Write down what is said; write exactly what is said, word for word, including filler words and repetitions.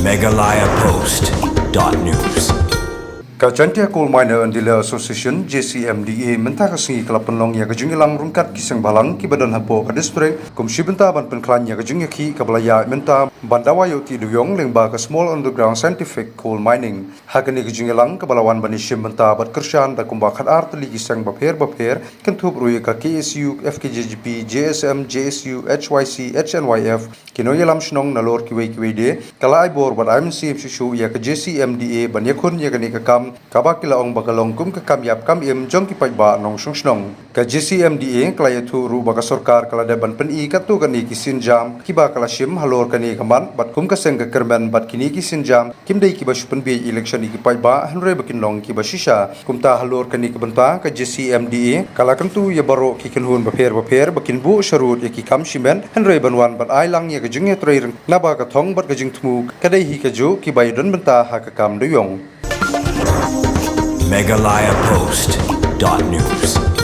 Meghalaya Post dot news. Ka Jaintia Coal Miner and Dealer Association, J C M D A, mynta ka sngi ka la pynlong ïa ka jingïalang ryngkat ki seng bhalang kiba don hapoh ka district, kum shi bynta ban pynkhlaiñ ïa ka jingïakhih kaba la ïaid mynta ban dawa ïoh tih dewïong lyngba ka Small Underground Scientific Coal Mining. Ha kane ka jingïalang kaba la wan ban ïashim bynta bad kyrshan da kumba khatar tylli ki seng bapher bapher, kynthup ruh ïa ka K S U, F K J G P, J S M, J S U, H Y C, H N Y F, ki nongïalam shnong nalor kiwei kiwei de, ka la ai bor bad ai mynsiem shuh shuh ïa ka J C M D A ban ïakhun ïa kane ka kam, kaba ki la ong ba ka long kum ka kam ïap kam im jong ki paidbah nongshong shnong. Ka J C M D A ka la ïathuh ruh ba ka sorkar ka la dep ban pyni katto katne ki sienjam kiba ka la shim halor kane ka mat, bad kum ka seng ka kyrmen bad kine ki sienjam kim dei kiba shu pynbieit election ïa ki paidbah, hynrei ba kin long kiba shisha. Kumta halor kane ka bynta ka J C M D A ka la kyntu ïa baroh ki kynhun bapher bapher ba kin buh sharud ïa ki kam shimet, hynrei ban wan bad ai lang ïa ka jingïatreilang, naba ka thong bad ka jingthmu ka dei hi kajuh kiba ïadon bynta ha ka kam dewïong. Meghalaya Post dot news.